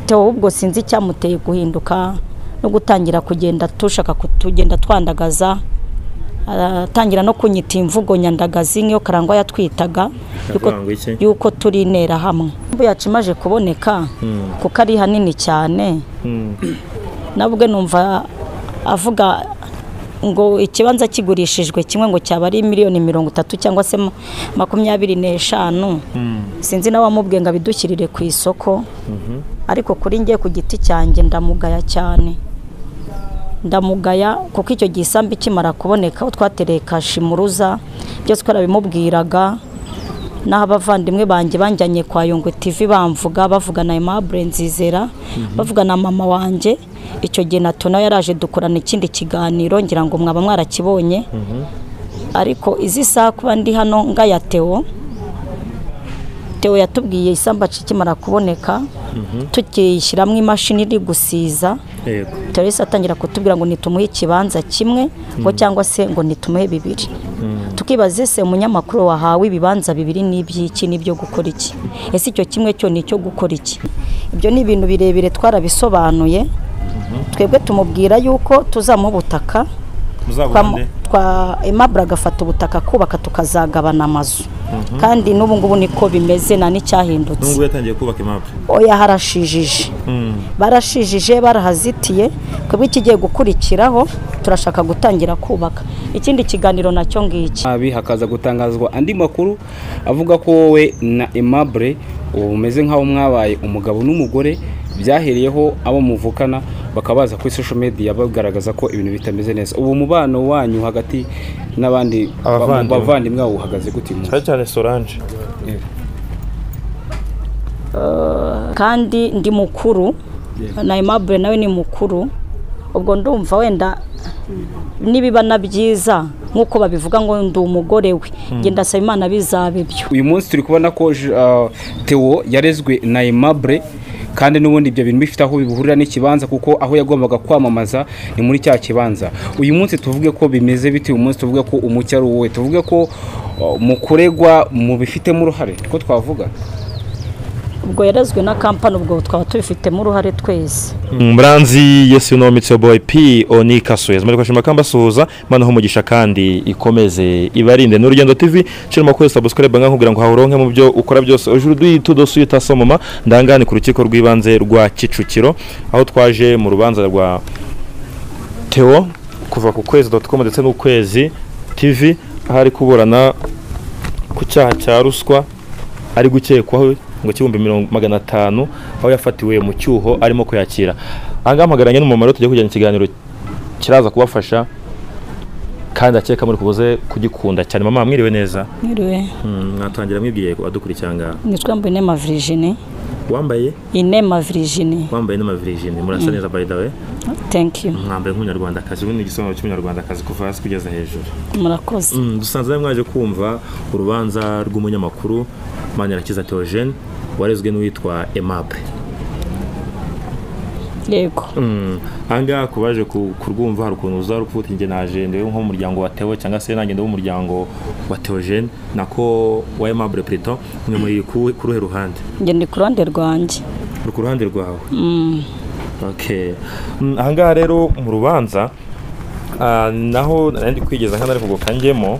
Theo ubwo sinzi icyamuteye guhinduka no gutangira kugenda tushaka kutugenda twandagaza, atangira no kunyita imvugo nyandagazi nk'iyo Karangwa yatwitaga yuko turi intera hamwe. Imbu yacu imaje kuboneka kuko ari hanini cyane, nabwo numva avuga ngo ikibanza kigurishijwe kimwe ngo cyaba ari miliyoni 30 cyangwa se 25. Sinzi nawe wamubwiye ngo abidushyirire ku isoko, ariko kuri ngiye ku giti cyanjye ndamugaya cyane, ndamugaya kuko icyo gisambi kimara kuboneka twatereye kashimuruza byose twarabimubwiraga, naho abavandimwe banjye banjyanye kwa Yungwe TV bamvuga bavuga na Aimable Nzizera, bavuga na mama wanjye. Icyo gihe na Tona yaraje dukorana ikindi kiganiro ngira ngo mwaba mwarakibonye. Ariko izi saha kuba ndi hano ngaya Theo, Theo yatubwiye isamba ikimara kuboneka tukishyiramo imashini iri gusiza. Theo yahise atangira kutubwira ngo nitumuhe ikibanza kimwe ngo cyangwa se ngo nitumuhe bibiri. Tukibaza ese umunyamakuru wahawe ibibanza bibiri n'ibyiki n'ibyo gukora iki? Ese icyo kimwe cyo ni icyo gukora iki? Ibyo ni ibintu birebire twarabisobanuye. Twebwe tumubwira yuko tuzamuha ubutaka, twa Aimable agafata ubutaka kubaka tukazagabana amazu. Kandi n'ubu ngubu niko bimeze na n'icyahindutse. N'ubu yatangiye kubaka Aimable? Oya, harashijije. Barashijije, barahazitiye. Twebwe ikigiye gukurikiraho turashaka gutangira kubaka. Ikindi kiganiro nacyo ngiki. Abi hakaza gutangazwa andi makuru avuga ko wowe na Aimable umeze nkaho mwabaye umugabo n'umugore, byahereyeho abo muvukana bakabaza kuri social media bagaragaza ko ibintu bitameze neza. Ubu mubano wanyu hagati n'abandi bavandimwe uhagaze gute? Cyane cyane Solange. Kandi ndi mukuru na Aimable nawe ni mukuru, ubwo ndumva wenda nibiba na byiza nkuko babivuga ngo ndi umugore we, nge ndasaba Imana bizabe ibyo. Uyu munsi turi kubona ko Theo yarezwe na Aimable, kandi n'ubundi ibyo bintu bifite aho bihurira n'ikibanza kuko aho yagombaga kwamamaza ni muri cya kibanza. Uyu munsi tuvuge ko bimeze biti, uyu munsi tuvuge ko umucyo ari wowe, tuvuge ko mu kuregwa mu bifitemo uruhare ko twavuga ubwo yarezwe na kampani, ubwo twaba tubifitemo uruhare twese. Mranzi, yes you know me, it's your boy P Onika Suez. Muri kwashima kamba suhuza mana ho umugisha kandi ikomeze ibarinde. N'urugendo TV kirimo ko subscribe nga kugira ngo hauronke mu byo ukora byose. Aujourd'hui tout dossier tasomoma ndangane ku rukiko rw'ibanze rwa Kicukiro aho twaje mu rubanza rwa Theo kuva ku kwezi.com ndetse n'ukwezi TV ahari kuburana ku cyaha cya ruswa ari gukekwaho ngo 500,000 aho yafatiwe mu cyuho arimo kuyakira. Anga mpagaranye n'umumaro tujye kujyana ikiganiro kiraza kubafasha kandi akeka muri kubuze kugikunda cyane. Mama mwiriwe neza? Mwiriwe. Mwatangira mwibwiye ko adukurikiranga. Nitwa Inema Virginie. Wambaye? Inema Virginie. Wambaye Inema Virginie, murasa neza by the way. Thank you. Mwambaye nk'umunyarwandakazi, ubundi igisobanuro cy'umunyarwandakazi kuva hasi kugeza hejuru. Murakoze. Dusanzwe mwaje kumva urubanza rw'umunyamakuru Manirakiza Theogene warezwe n'uwitwa Aimable. Yego. Anga kubaje kurwumva hari ukuntu uza rukuvuta inge naje ndewe nko muryango wa Theo cyangwa se nanjye ndo umuryango wa Theogene nako wa Aimable Preto, mwe muri ku ruhe ruhande? Nge ndi ku ruhande rwanjye. Ku ruhande rwawe. Okay. Ahangaha rero mu rubanza naho nandi kwigeza nkana ariko kanjemo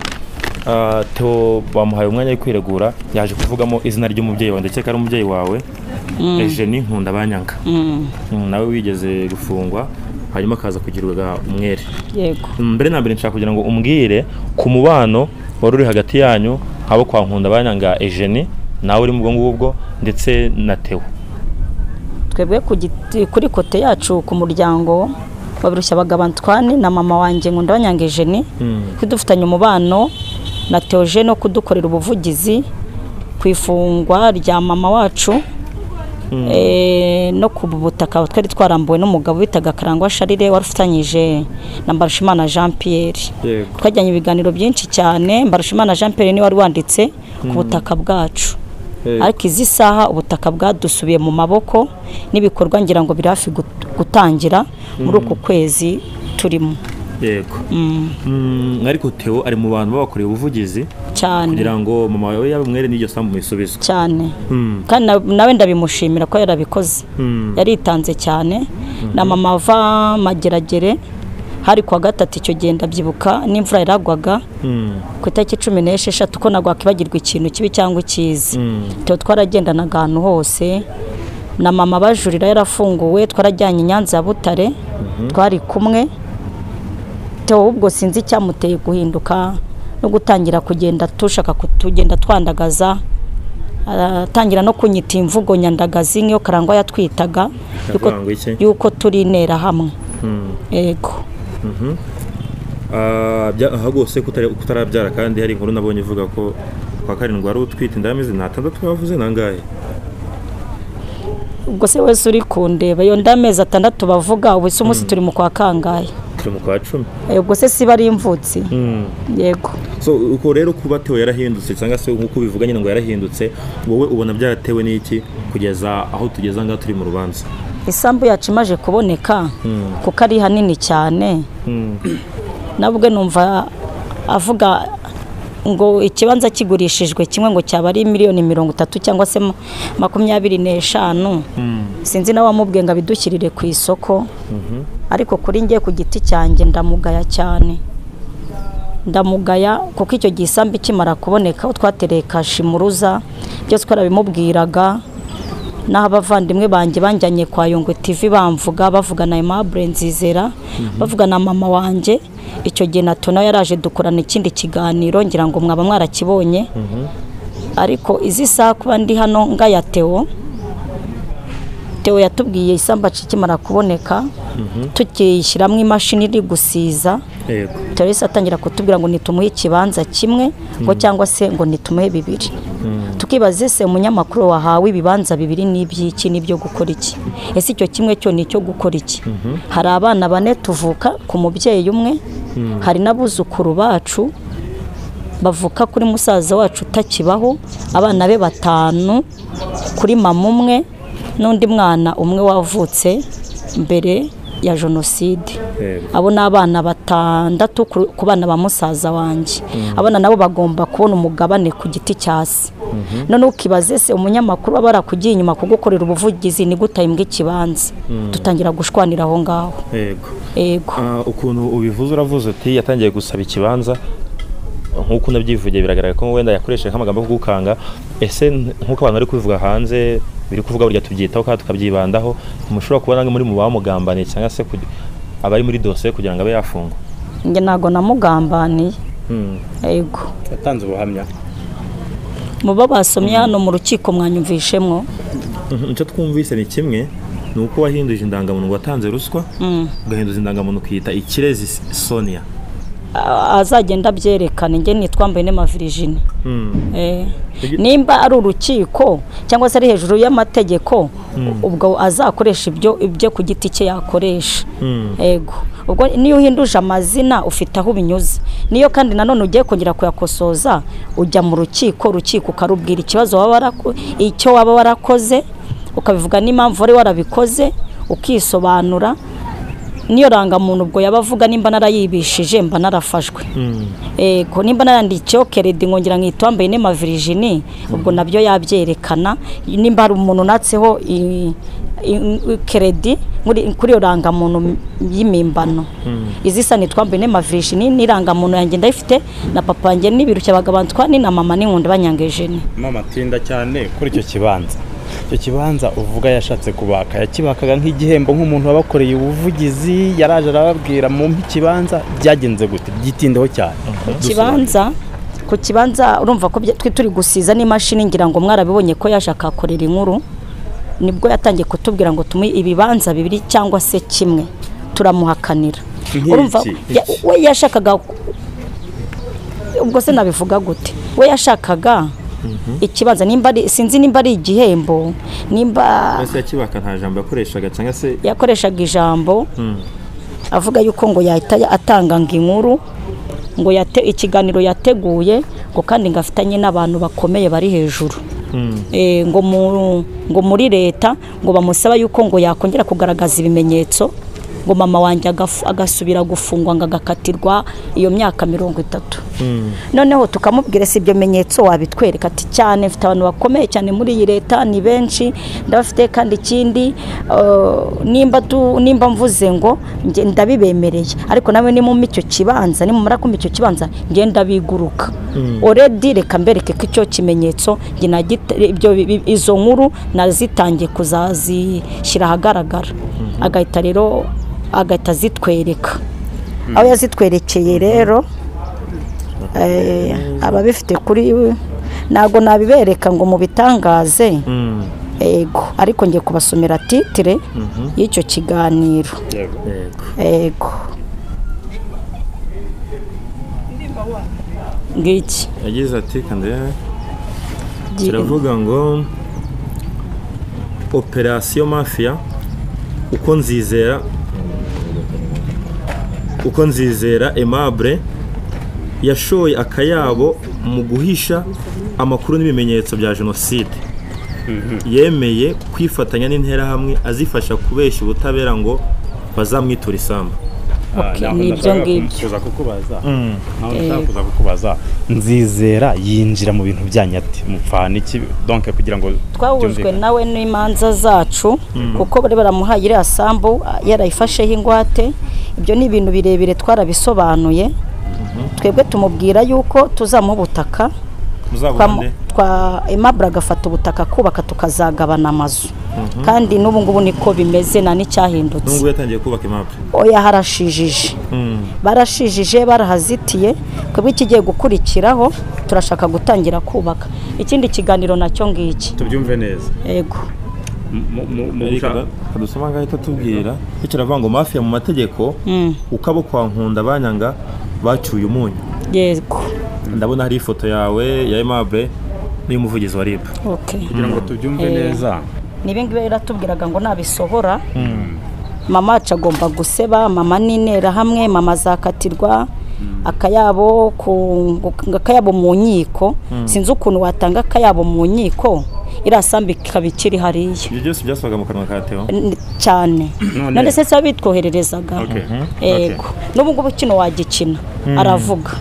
Theo bamuhaye umwanya wo kwiregura, yaje kuvugamo izina ry'umubyeyi wawe ndetse ari umubyeyi wawe Eugenie Nkundabanyanga. Nawe wigeze gufungwa hanyuma akaza kugirwa umwere. Yego. Mbere na mbere nshaka kugira ngo umbwire ku mubano wari uri hagati yanyu habo kwa Nkundabanyanga Eugenie nawe uri mu ngubwo ndetse na Theo. Twebwe kuri kote yacu ku muryango babirushya abagabo Antoine na mama wanjye Nkundabanyanga Eugenie kudufitanye umubano na Theogene no kudukorera ubuvugizi ku ifungwa rya mama wacu no ku butaka twari twarambuwe n'umugabo bitaga Karangwa Charire warufitanyije na Mbarushimana Jean Pierre. Twajyanye ibiganiro byinshi cyane. Mbarushimana Jean Pierre ni wari wanditse ku butaka bwacu, ariko izi saha ubutaka bwadusubiye mu maboko n'ibikorwa ngira ngo biri hafi gutangira muri uku kwezi turimo. Yego. Ariko Theo ari mu bantu babakoreye ubuvugizi cyane kugira ngo mama wawe yabe umwere n'iryo sambu muyisubizwe cyane. Kandi nawe ndabimushimira ko yarabikoze. Yaritanze cyane. Na mama ava Mageragere hari kwa gatatu icyo gihe ndabyibuka n'imvura yaragwaga ku itariki 16 ko nagwa kwibagirwa ikintu kibi cyangwa ikiza. Theo twaragendanaga ahantu hose na mama bajurira yarafunguwe, twarajyanye i Nyanza ya Butare twari kumwe. Theo ubwo sinzi icyamuteye guhinduka no gutangira kugenda tushaka kutugenda twandagaza, atangira no kunyita imvugo nyandagazi nk'iyo Karangwa yatwitaga yuko turi intera hamwe. Yego. Aha rwose kutarabyara kandi hari inkuru nabonye ivuga ko kwa karindwi wari utwite inda y'amezi 6 bavuze nangahe? Ubwo se wese uri kundeba iyo ndamezi 6 bavuga, ubu se umunsi turi mu kwa kangahe? Turi mu kwa 10. Ubwo se siba ari imvutsi. Yego. So uko rero kuba Theo yarahindutse cyangwa se nkuko bivuga nyine ngo yarahindutse, wowe ubona byaratewe n'iki kugeza aho tugeza ngaha turi mu rubanza? Isambu yacu imaje kuboneka kuko ari hanini cyane. Nabwo numva avuga ngo ikibanza kigurishijwe kimwe ngo cyaba ari miliyoni 30 cyangwa se 25. Sinzi nawe wamubwiye ngo abidushyirire ku isoko. Ariko kuri ngiye ku giti cyanjye ndamugaya cyane. Ndamugaya kuko icyo gihe isambu ikimara kuboneka twatereye kashimuruza byose twarabimubwiraga. Naho abavandimwe banjye banjyanye kwa Yungwe TV bamvuga bavuga na Aimable Nzizera bavuga na mama wanjye. Icyo gihe na Tona yaraje dukorana ikindi kiganiro ngira ngo mwaba mwarakibonye. Ariko izi saha kuba ndi hano ngaya Theo, Theo yatubwiye isambu ikimara kuboneka tukiyishyiramo imashini iri gusiza. Yego. Theo yahise atangira kutubwira ngo nitumuhe ikibanza kimwe ngo cyangwa se ngo nitumuhe bibiri. Tukibaze se umunyamakuru wahawe ibibanza bibiri n'ibyiki n'ibyo gukora iki? Ese icyo kimwe cyo nicyo gukora iki? Hari abana bane tuvuka ku mubyeyi umwe, hari n'abuzukuru bacu bavuka kuri musaza wacu utakibaho, abana be 5 kuri mama umwe n'undi mwana umwe wavutse mbere ya jenoside. Abo ni abana 6 ku bana ba musaza wanjye. Abana nabo bagomba kubona umugabane ku giti cyase. None ukibaze se umunyamakuru aba arakugiye inyuma kugukorera ubuvugizi ni gutayimbwa ikibanza? Dutangira gushwanira aho ngaho. Yego. Yego. Ukuntu ubivuze uravuze uti yatangiye gusaba ikibanza nkuko unabyivugiye biragaragara ko wenda yakoresheje nk'amagambo yo kugukanga. Ese nkuko abantu bari kubivuga hanze biri kuvuga burya tubyitaho kandi tukabyibandaho, mushobora kubona muri mu bamugambaniye cyangwa se abari muri dosiye kugira ngo abe yafungwa? Njye ntago namugambaniye. Yego. Yatanze ubuhamya. Muba basomye hano mu rukiko mwanyumvishemwo. Icyo twumvise ni kimwe, ni uko wahinduje indangamuntu ngo watanze ruswa, ugahinduza indangamuntu ukiyita Ikirezi Sonia. Azagenda abyerekana. Njye nitwambaye n'ema Virginie. Nimba ari urukiko cyangwa se ari hejuru y'amategeko, ubwo azakoresha ibyo ku giti cye yakoresha. Yego. Ubwo niyo uhinduje amazina ufite aho ubinyuze. Niyo kandi nanone ugiye kongera kuyakosoza ujya mu rukiko, urukiko ukarubwira ikibazo icyo waba warakoze, ukabivuga n'impamvu wari warabikoze, ukisobanura. Niyo rangamuntu ubwo yabavuga nimba narayibishije mba narafashwe. Ego nimba narandikiyeho keredi ngongera nkitwambaye n'ema Virginie, ubwo nabyo yabyerekana. Nimba hari umuntu natseho keredi kuri iyo rangamuntu y'imimbano. Izisa nitwambaye n'ema Virginie n'irangamuntu yanjye ndayifite na papa wanjye n'ibirushya bagabantwa ni na mama n'inkunda banyangejene. Mama tinda cyane kuri icyo kibanza. Icyo kibanza uvuga yashatse kubaka, yakibakaga nk'igihembo nk'umuntu wabakoreye ubuvugizi, yaraje arababwira mu ikibanza byagenze gute? Byitindeho cyane. Ikibanza ku kibanza urumva ko twe turi gusiza n'imashini ngira ngo mwarabibonye ko yaje akakorera inkuru, nibwo yatangiye kutubwira ngo tumuhe ibibanza bibiri cyangwa se kimwe, turamuhakanira. Urumva we yashakaga, ubwo se nabivuga gute? We yashakaga ikibanza nimba ari sinzi nimba ari igihembo, nimba ese yakibaka nta jambo yakoreshaga cyangwa se yakoreshaga ijambo avuga yuko ngo yahita atanga ngo inkuru ngo ikiganiro yateguye ngo kandi ngafitanye n'abantu bakomeye bari hejuru. Ngo muri leta ngo bamusaba yuko ngo yakongera kugaragaza ibimenyetso Ngo mama wanjye agasubira gufungwa ngo agakatirwa iyo myaka 30. Noneho tukamubwira si ibyo bimenyetso wabitwereka, ati cyane mfite abantu bakomeye cyane muri iyi leta ni benshi ndabafite, kandi ikindi nimba mvuze ngo ndabibemereye ariko nawe nimumpa icyo kibanza, nimumara kumpa icyo kibanza nge ndabiguruka. Already reka mbereke ko icyo kimenyetso ibyo izo nkuru nazitangiye kuzazishyira ahagaragara. Agahita rero agahita zitwereka. Aho yazitwerekeye rero ababifite kuri ntago nabibereka ngo mubitangaze, ego, ariko ngiye kubasomera titire y'icyo kiganiro. Ego ngiki yagize ati kandi kiravuga ngo operation mafia uko nzizera Aimable yashoye akayabo mu guhisha amakuru n'ibimenyetso bya jenoside, yemeye kwifatanya n'interahamwe azifasha kubeshya ubutabera ngo bazamwitura isambu. Nibyo ngibyo kuza kukubaza Nzizera yinjira mu bintu bya nyati mupfana iki donc kugira ngo twahujwe nawe n'imanza zacu, kuko bari baramuhaye iriya sambu yarayifasheho ingwate. Ibyo ni ibintu birebire twarabisobanuye. Twebwe tumubwira yuko tuzamuha ubutaka, twa Aimable agafata ubutaka kubaka tukazagabana amazu, kandi n'ubu ngubu niko bimeze na n'icyahindutse. N'ubu yatangiye kubaka Aimable? Oya, harashijije, barashijije, barahazitiye. Twebwe ikigiye gukurikiraho turashaka gutangira kubaka. Ikindi kiganiro nacyo ngiki tubyumve neza. Yego kadusoma ngahita tubwira kiravuga ngo mafia mu mategeko ukabo kwa Nkunda banyanga bacyuye umunyu. Yego ndabona hari ifoto yawe ya Aimable n'umuvugizi wa RIB. Kugira ngo tubyumve neza nibe ngibe yaratubwiraga ngo nabisohora mama agomba guseba, mama n'intera hamwe, mama zakatirwa akayabo akayabo mu nkiko. Sinzi ukuntu watanga akayabo mu nkiko irasambi ikaba ikiri hariya. Ibyo byose byasohoka mu kanwa ka Theo cyane. None se se bitwohererezaga. Yego n'ubu ngubu kino wagikina aravuga.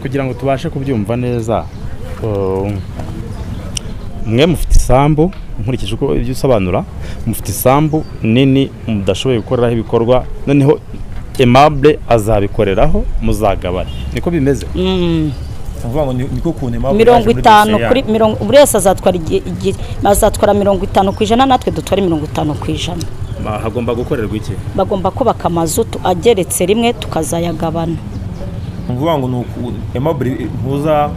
Kugira ngo tubashe kubyumva neza, mwe mufite isambu nkurikije uko ibyo usobanura, mufite isambu nini mudashoboye gukoreraho ibikorwa, noneho Aimable azabikoreraho muzagabana, niko bimeze? Niko kuntu Aimable 50 kuri 50, buri wese azatwara azatwara 50%, natwe dutwara 50%. Hagomba gukorerwa iki? Bagomba kubaka amazu ageretse rimwe tukazayagabana. Mvuga ngo nuko Aimable ntuza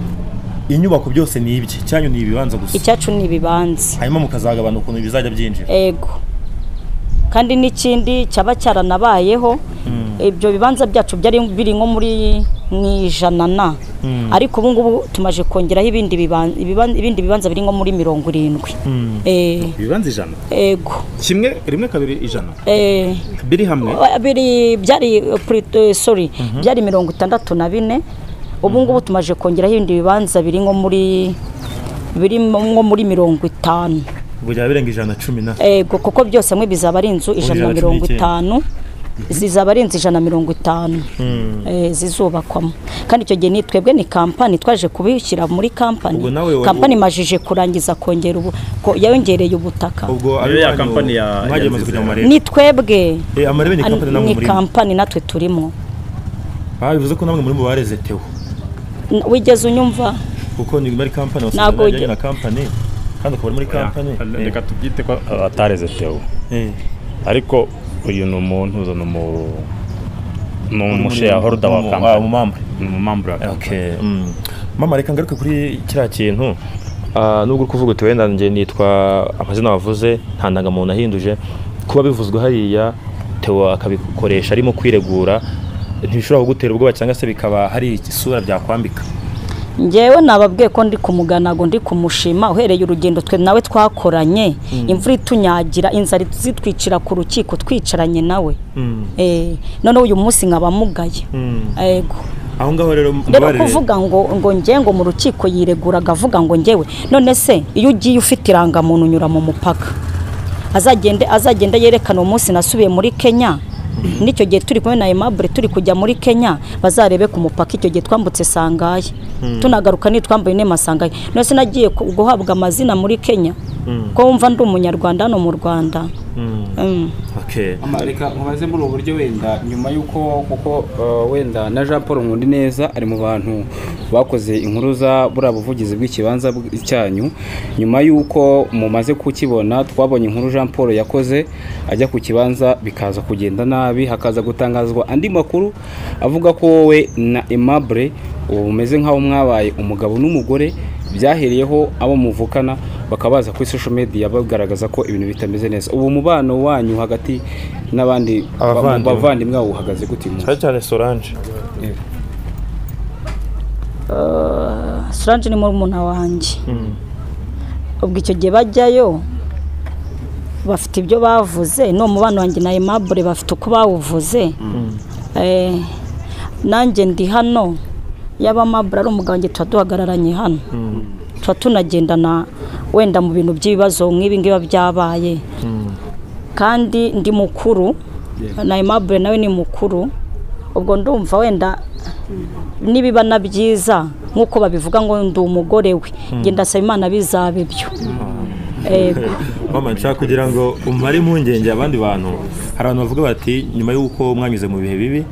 inyubako byose ni ibye, cyanyu ni ibibanza gusa. Icyacu ni ibibanza. Hanyuma mukazagabana ukuntu bizajya byinjira. Ego. Kandi n'ikindi cyaba cyaranabayeho, ibyo bibanza byacu byari biri nko muri 100 na, ariko ubu ngubu tumaje kongeraho ibindi bibanza biri nko muri 70. Ibibanza 100? Ego. Kimwe rimwe kabiri 100? Biri hamwe? Biri byari sorry, byari 64. Ubu ngubu tumaje kongeraho ibindi bibanza biri nko muri 50. Bujya birenga 110 na. Ego, kuko byose hamwe bizaba ari inzu 150. Zizaba ari inzu 150 zizubakwamo. Kandi icyo gihe ni twebwe ni kampani twaje kubishyira muri kampani. Kampani majije kurangiza kongera ubu yongereye ubutaka. Ubwo ari ya kampani ya ni twebwe. Amarebe ni kampani namwe muri. Ni kampani natwe turimo. Bivuze ko namwe muri mu bareze Theo. Wigeze unyumva? Kuko ni muri kampani wasanga na kampani kandi ukaba muri kampani. Reka tubyite ko atareze Theo. Ariko uyu ni umuntu uzana umushareholder wa kampani. Umumambure. Okay. Mama reka ngaruke kuri kiriya kintu. Nubwo kuvuga uti wenda nje nitwa amazina wavuze nta ndangamuntu ahinduje, kuba bivuzwe hariya Theo akabikoresha arimo kwiregura ntibishobora kugutera ubwoba cyangwa se bikaba hari isura byakwambika? Njyewe nababwiye ko ndi kumugana ngo ndi kumushima uhereye urugendo twe nawe twakoranye, imvura itunyagira, inzara zitwicira ku rukiko twicaranye nawe. None uyu munsi nkabamugaye. Yego. Aho ngaho rero kuvuga ngo nge ngo mu rukiko yireguraga avuga ngo ngewe, none se iyo ugiye ufite irangamuntu unyura mu mupaka, Azagende yerekana umunsi nasubiye muri Kenya. N'icyo gihe turi kumwe na Aimable turi kujya muri Kenya, bazarebe ku mupaka icyo gihe twambutse Sangaye. Tunagaruka nitwambaye ne masangaye. None nagiye guhabwa amazina muri Kenya. Ko wumva ndi umunyarwanda no mu Rwanda. Okay. Reka nkubaze muri ubu buryo wenda nyuma yuko kuko wenda na Jean Paul Nkundineza ari mu bantu bakoze inkuru za buriya buvugizi bw'ikibanza cyanyu, nyuma yuko mumaze kukibona twabonye inkuru Jean Paul yakoze ajya ku kibanza bikaza kugenda nabi, hakaza gutangazwa andi makuru avuga ko wowe na Aimable umeze nk'aho mwabaye umugabo n'umugore, byahereyeho abo muvukana bakabaza kuri social media bagaragaza ko ibintu bitameze neza. Ubu mubano wanyu hagati n'abandi bavandimwe uhagaze gute? Cyane cyane Solange. Solange ni murumuna wanjye. Ubwo icyo gihe bajyayo bafite ibyo bavuze, no mubano wanjye na Aimable bafite uko bawuvuze. Nanjye ndi hano yaba Aimable ari umugabo wanjye tuba duhagararanye hano, tuba tunagendana wenda mu bintu by'ibibazo nk'ibi ngibi byabaye. Kandi ndi mukuru na Aimable nawe ni mukuru, ubwo ndumva wenda nibiba na byiza nkuko babivuga ngo ndi umugore we, nge ndasaba Imana bizabe ibyo. Mama, nshaka kugira ngo umare impungenge abandi bantu. Hari abantu bavuga bati nyuma y'uko mwanyuze mu bihe bibi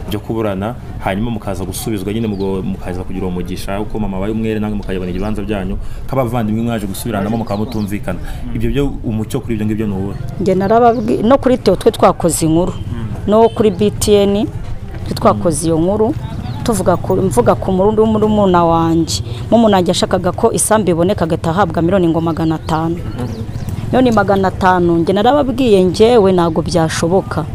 byo kuburana, hanyuma mukaza gusubizwa nyine mukaza kugira umugisha uko mama baye umwere nange mukayabona igibanza byanyu kabavandimwe mwaje gusubiranamo mukamutumvikana, ibyo byo umucyo kuri ibyo ngibyo nuwo? Nge narababwi no kuri Theo twe twakoze inkuru, no kuri BTN twe twakoze iyo nkuru tuvuga ku mvuga ku murundi w'umurumuna wanjye. Mumuna wanjye yashakaga ko isambu iboneka agatahabwa miliyoni ngo 500. Miliyoni 500 nge narababwiye ngewe ntago byashoboka.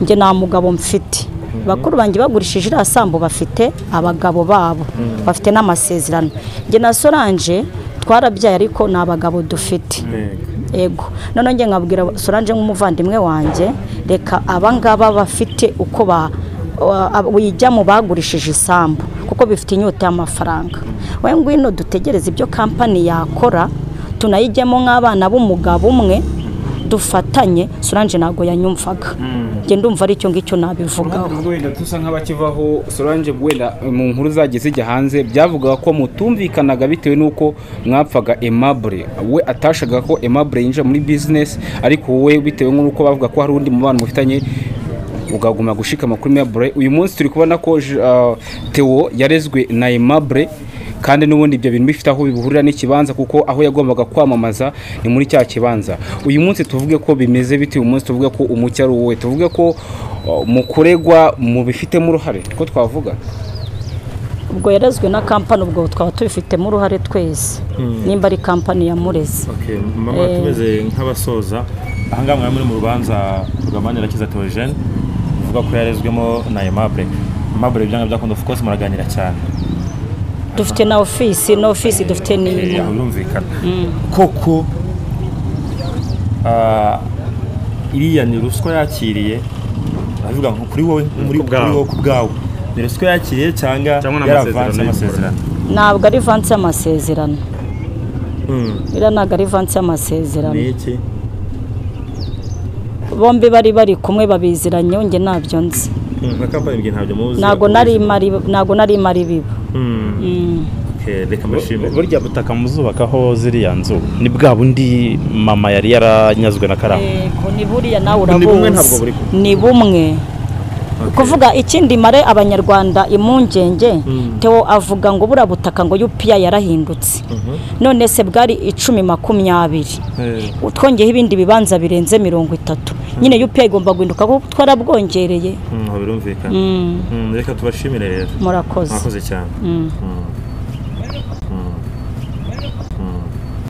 Nge nta mugabo mfite. Bakuru banjye bagurishije iriya sambu bafite abagabo babo, bafite n'amasezerano. Nge na Solange twarabyaye ariko nta bagabo dufite. Ego. None nge nkabwira Solange nk'umuvandimwe wanjye, reka abangaba bafite uko ba wijya mu bagurishije isambu kuko bifite inyota y'amafaranga. We ngwino dutegereze ibyo kampani yakora, tunayijyemo nk'abana b'umugabo umwe dufatanye. Solange ntago yanyumvaga. Nge ndumva ari cyo ngicyo nabivugaho. Wenda dusa nk'abakivaho Solange, wenda mu nkuru zagiye zijya hanze byavugaga ko mutumvikanaga bitewe nuko mwapfaga Aimable, we atashaga ko Aimable yinjira muri business, ariko wowe bitewe n'uko bavuga ko hari undi mubano mufitanye ugaguma gushikama kuri Aimable. Uyu munsi turi kubona ko Theo yarezwe na Aimable, kandi n'ubundi ibyo bintu bifite aho bihurira n'ikibanza kuko aho yagombaga kwamamaza ni muri cya kibanza. Uyu munsi tuvuge ko bimeze bite? Uyu munsi tuvuge ko umucyo ari wowe, tuvuge ko mu kuregwa mu bifitemo uruhare, ko twavuga ubwo yarezwe na kampani, ubwo twaba tubifitemo uruhare twese nimba ari kampani ya Murezi. Okay, mama tumeze nk'abasoza ahangaha mwari muri mu rubanza rwa Manirakiza Theogene uvuga ko yarezwemo na Aimable. Aimable byanga byakunda of course muraganira cyane. Dufite na ofisi, na ofisi dufite ni birumvikana. Koko iriya ni ruswa yakiriye, avuga nko kuri wowe muri kuri wowe ku bwawe, ni ruswa yakiriye cyangwa yaravanse amasezerano? Ntabwo ari vanse amasezerano. Iriya ntabwo ari vanse amasezerano. Ni iki? Bombi bari kumwe babiziranye, nge ntabyo nzi. Nka kampani ibyo ntabyo muzi? Ntabwo nari mari biba. Okay, reka mbashimire. Burya butaka muzubakaho ziriya nzu ni bwa bundi mama yari yaranyazwe na Karangwa? Yego, ni buriya nawe urabuzi. Ni bumwe. Kuvuga ikindi mare abanyarwanda impungenge, Theo avuga ngo buriya butaka ngo UPI yarahindutse. None se bwari 10 20. Twongeyeho ibindi bibanza birenze 30. Nyine UPI igomba guhinduka kuko twarabwongereye. Birumvikana. Reka tubashimire rero. Murakoze. Murakoze cyane.